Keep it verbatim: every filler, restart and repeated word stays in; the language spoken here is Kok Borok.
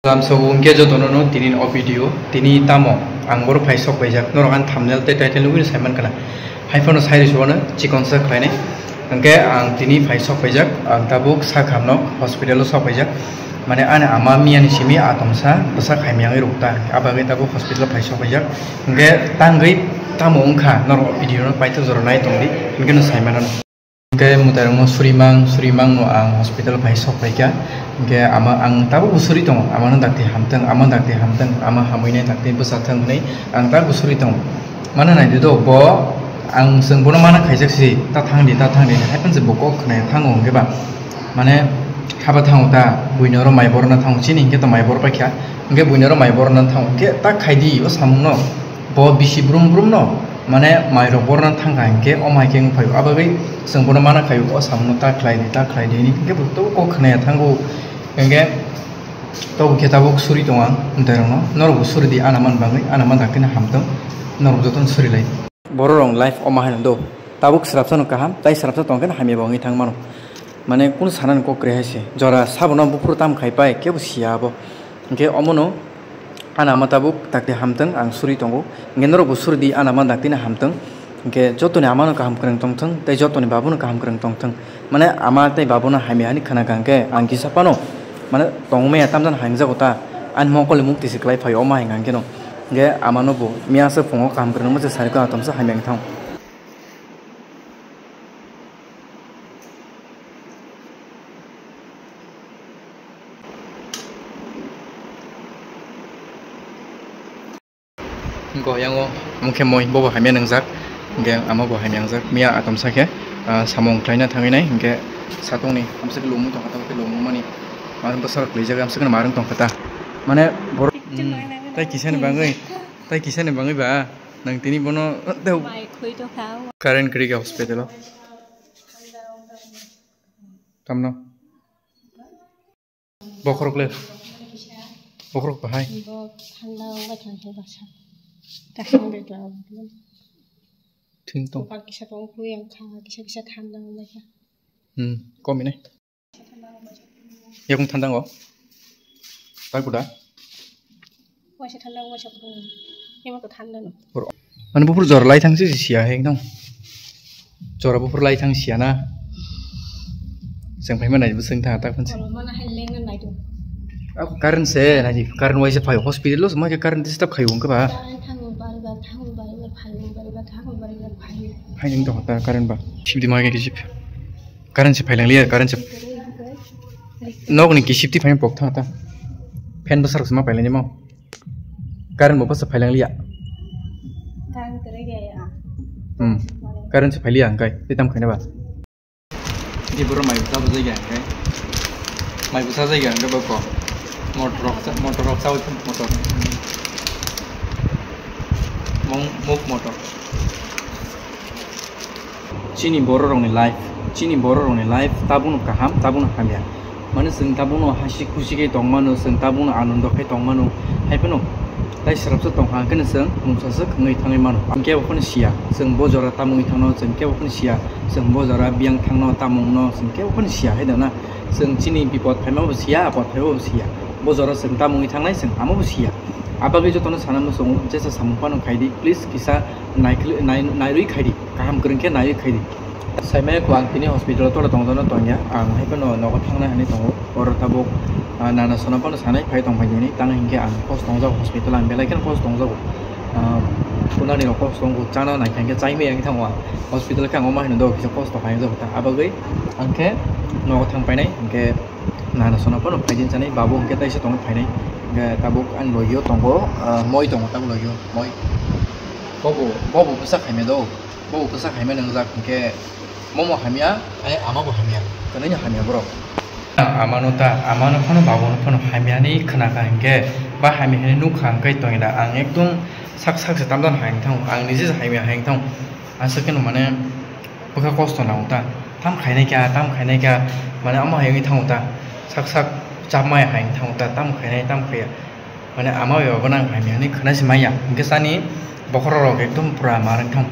Lamsogo hwnkhe jotono no tini o video, tini tamo ang boro phai sok paijak, norok ang thumbnail tei title nugwi sai mankha na. Haiphano sai rwsio no chikon sa khlainai. Hwnkhe ang tini phai sok paijak, ang tabuk sakhamno hospital o sok paijak. Mane ani ama miyani simi atomsa bwsa khaimyangwi rukta, abagwi tabuk hospital o phai sok paijak. Hwnkhe tangwi tamo wngkha norok video no paithak jora nai tongdi, hwnkhe no sai mano. Hwnkhe mwtairokno surimang, surimangno ang hospital bai sok phaikha. Hwnkhe ama ang tabukbo suri tongo, amano dakti hamthwng, ama dakti hamthwng, ama hamwinai dakti bwchathwng hwnwi ang tabukbo suri tongo. Mano naidi do, bo ang chwng bono mana khaijak si, ta thangdi, ta thangdi, haiphano se bo kok khwnaya thango hwnkhe ba. Mane haba thango ta, buini oro mai borokno thango, chini hwnkhe to mai borok paikha, hwnkhe buini oro mai borokno thango, hwnkhe ta khaidi o samungno. Bo bisi brum brum no, mane mai rok borna thang kha hwnkhe, o mai khe wng phaio. Abagwi chwng bono mana khaio, o samungno ta khlai di, ta khlai di hwnwi, hwnkhe bo to kok khwnaya thango. Hwnkhe to khe tabuk suri tongo ang mwtairokno, norokbo suri di, ana man bagwi, ana man dakti no hamtwng, norok jotono suri lai. Borok rok life o ma haino do, tabuk swrapsa no kaham, tai swrapsa tong khe hamya bo wngwi thang mano. Mane kunu sanani kok kwrwi hai se, jora sabono buphuru tam khai pai, kebo siya abo. Hwnkhe omono Ana ama tabuk dakti hamtwng ang suri tongo. Hwnkhe norokbo suri di, ana ama dakti no hamtwng. Hwnkhe jotoni ama no kaham kwrwng tongthwng, tei jotoni babu no kaham kwrwng tongthwng. Mane ama tei babu no hamya hwnwi khna kha hwnkhe ang kisa phano, mane tongmaya tamjani hamjakgo ta. Ani mokol ni mukti se kwlai phaio, omo hai hwnkha hwnkhe no. Hwnkhe ama no bo miyasa phungo kaham kwrwngma se sari kha, atomsa hamya wngthang. Go yango mungkhe moi bobo hamya nangjak, hingke ama bo hamya nangjak. Miya atom sakhe, ah, samung khlaina thangwi nai, hingke satungni amswk lomwi tongkha, tamo khe lomwi mani. Mani bwsarok khlaijak, amswk no marwng tongkha ta. Mane borok, hmm, tai kisani bangwi, tai kisani bangwi ba, nang tini bono, tei Mai khwi tongkha. Current kwrwi kha hospital o. Tamno. Bokhorok le. Bokhorok bahai. Bo thanda wngbai thang khe baksa. Taksa wngbai tong. Thing tong. Bopal kisa tong, kuyang kha, kisa kisa thanda wngbai kha. Hmm, komi nai. Yakung thanda ngo. Tai kuda. Waisa thanda, waisa kuda. Ema to thanda no. Mane buphuru jora lai thang se siya he ekdom. Jora buphuru lai thang siya na. Chwng phaima nai bwswng tha tak phan se. Oro mana hai leng nai do. Ako current se nai, current waisa phai hospital o, ma ke current disturb khai wng kha ba. Current thango bar bar, thango bar bar, phaio bar bar, thango bar bar, phaio. Hai ning to ta current ba. Sibdi ma ke kisip. Current se phai lang liya, current se. Nok ni kisip ti phai pok tha ta. Fan bwsarok se ma phai lang ni mo. Current bo bwsa phai lang liya. Current kwrwi gaya. Hmm. Current se phai liya hwnkhe, tei tamo khaina ba? Iboro mai bwsa bwjai gaya hwnkhe. Mai bwsa jai gaya hwnkhe bokho. Motor rok cha-, motor rok chawi thung motor. Mung muk motor. Chini borok rokni life, chini borok rokni life tabukno kaham, tabukno hamya. Mane chwng tabukno hasi khusi khe tongmano, chwng tabukno anondo khe tongmano, hai phano tai srapsa tongkha hwnkhe chwng mungsaswk wngwi thangwi mano. Ang kebo phano siya, chwng bo jora tamo wngwi thangno, chwng kebo phano siya, chwng bo jora biyang thangno, tamo wngno, chwng kebo phano siya, hai da na? Chwng chini bipod phaimabo siya, apod phaimabo siya. Bo jora chwng tamo wngwi thangnai, chwng amobo siya. Abagwi jotono sana muchungo, jesa samung phano khaidi, please kisa naikhli-, nai-, nairwi khaidi, kaham kwrwng khe naiwi khaidi. Saimaya kho ang tini hospital o tole tongjakno tongya, ang hai phano nogo thangnai hinwi tongo. Oro tabuk, ah, nana sona phano sanai phai tong phai nini, tang hinkhe ang kos tongjago hospital, ang belai kheno kos tongjago. Ah, kunani rok kos tongo, chana naikha hinkhe chaimaya wngwi thango ang. Hospital khe ang omo haino dogo kisa kos tongkha hinjago ta. Abagwi ang khe nogo thang phainai, hinkhe nana sona phano phaijin chanai, babu hinkhe taisa tongwi phainai. Hinkhe tabuk ani logio tongo, ah, moi tongo tabuk logio, moi. Bobo, bobo bwsa khaimya do. Bo kwchak hamya nwngjak hinkhe, momo hamya, ai amabo hamya, kwnwi no hamya borok. Amano ta, amano phano babono phano hamya hinwi khna kha hinkhe, ba hamya hinwi nuk kha hinkhe tongwi da. Ang ekdom sak sak se tamjani hai wng thango, ang nije se hamya hai wng thango. Aswk kheno mane bwkha kosto nango ta, tam khainai kha, tam khainai kha, mane omo hai wngwi thango ta, sak sak chapmaya hai wng thango ta, tam khainai, tam khaiya. Mane ama bai babo nang hamya hinwi khwna se manya. Hinkhe sani bokhorok rok ekdom pura ma rwng thang.